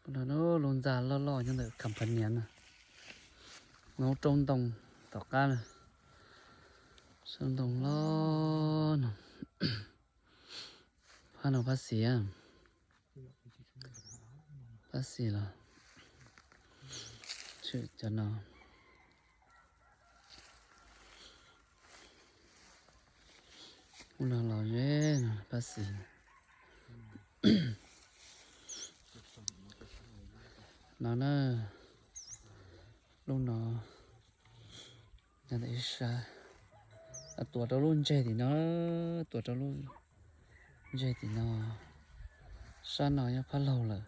No lub ntxa loj loj nyob ntawm company na. No roob ntoo tom qab na. Sab ntoo loj no. Phab no phab xis. Phab xis los tshwm cov no. Ub no los ze no phab xis. No na, lub no nyob ntawm ib sab, tuav rau lub ntseg tim no, tuav rau lub ntseg tim no. Sab no nyob phab laug lawm.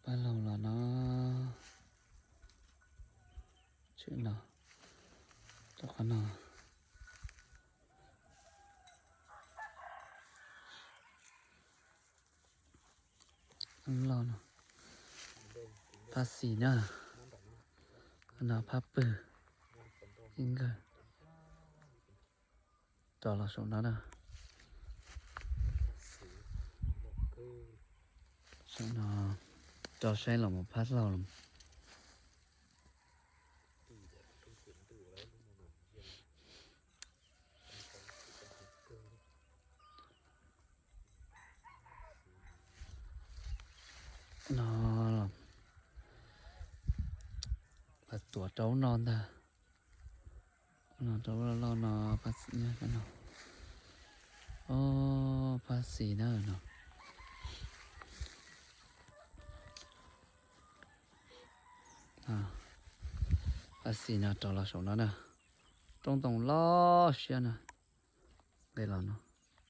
Phab laug los no, tshwm no, rau qhov no. Loj no, phab xis na, no phab pwg ib nkawg. Rov los saum no na. Saum no rov saib los mus phab laug los. No los tuav rau no ntag. No rau loj loj no phab xis no. Ob, phab xis na no. Phab xis no rov los saum no na. Roob ntoo loj siab na. Nqis los no.